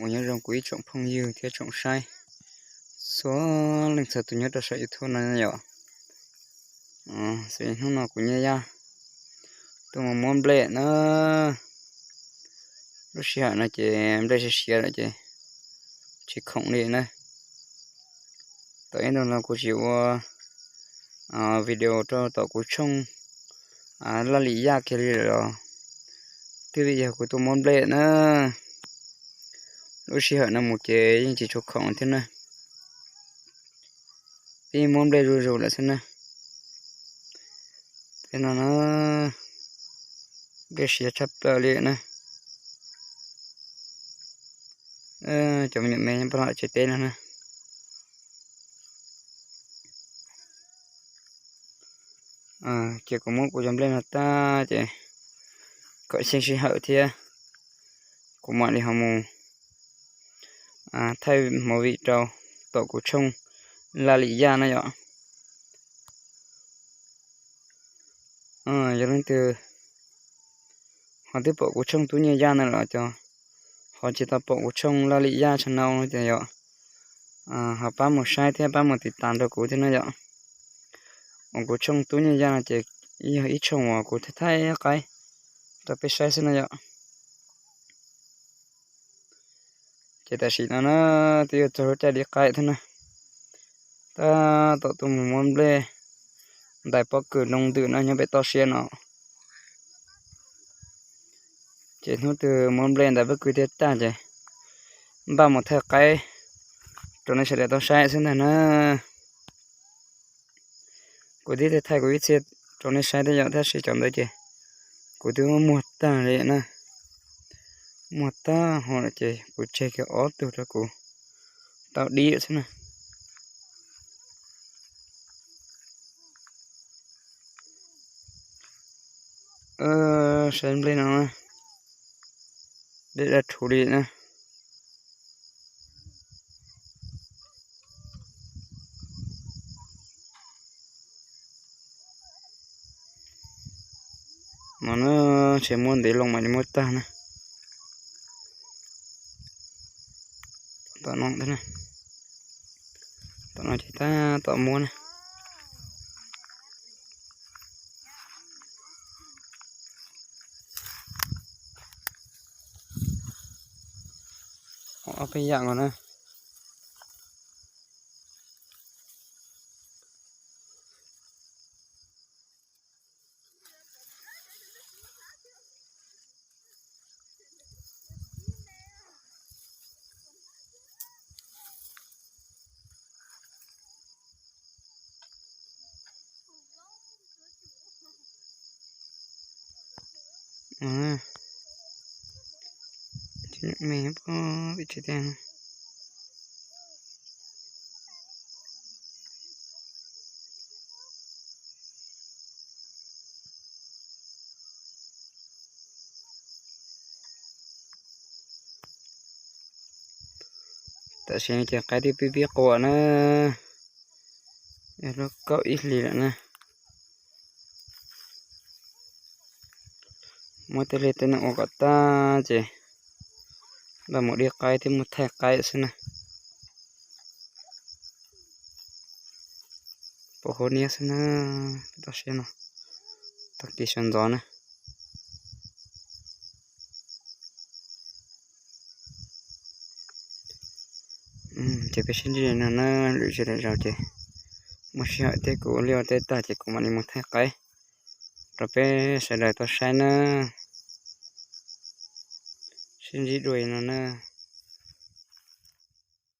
Ua nyob zoo kuv ib tsoom phooj ywg thiab tsoom saib txhua leej txhua tus nyob rau saum YouTube no yom. Xws li hnub no kuv Nyiaj Yaj tuaj mus muab nplej na. Lub sij hawm no ces nplej siav siav lawm ces tsis khoom li na. Tau ib ntu no kuv tsis ua video rau tom kuv tshooj Laj Lim Yaj kiag li lawm los twb vim yog kuv tuaj muab nplej na. Lub sij hawm no mus ces yeej tsis tshua khoom thiab na. Pib muab nplej zuj zus lawm xwb na. Thiab no na, nplej siav tshaj plaws li na. Cov me nyuam me nyob pab tom tsev teb no na. Ces kuv muab kuv cov nplej no tag ces kom xyeej sij hawm thiab kuv mam li ho mus thaij movie rau tom kuv tshooj Laj Lim Yaj na yom. Yog leej twg ho twb pom kuv tshooj Tub Nyiaj Yaj no los cov ho tsis tau pom kuv tshooj Laj Lim Yaj channel no ces yog ho pab mus saib thiab pab mus tiv tas rau kuv thiab na yom. Uas kuv tshooj Tub Nyiaj Yaj no ces yog ib tshooj uas kuv thaij thaij qaib rau peb saib xwb na yom. Ces tam sim no na twb yuav txog lub caij dib qaib thiab na. Tab tom tuaj mus muab nplej ntais pob kws nroo ntws no nyob pem toj siab no. Ces hnub twg muab nplej ntais pob kws thiab tag ces npaj mus thaij qaib rau nej sawv daws tau saib xwb ntag na. Kuv twb thaij kuv ib txhia rau nej saib thiab yom, tab sis cov ntawd ces kuv twb muab muag tag li na. Muag tag ho lawm ces kuv tseg kiag ob tug rau kuv tau dib xwb na. Saib nplej no, nplej daj rhuv li na. No na, tseem muab ntev loo mam li muab tag na. Tom no, tom no ces tab tom muab na. Ob peb yam nkaus na. Me pom vim tsis tiag. Tam sim no ces qaib twb pib pib quaj na, yog lub kaum ib hlis lawm na. Muab tej liaj tej teb no ua kom tag ces npaj mus dib qaib thiab mus thaij qaib xwb na. Pom hauv niab xwb na, toj siab no, tag kis sawv ntxov na. Ces peb sib ntsib no na, lwm zaus ces muaj sij hawm thiab kuv ua liaj ua teb tag ces kuv mam li mus thaij qaib rau peb sawv daws tau saib na. Sib ntsib dua no na.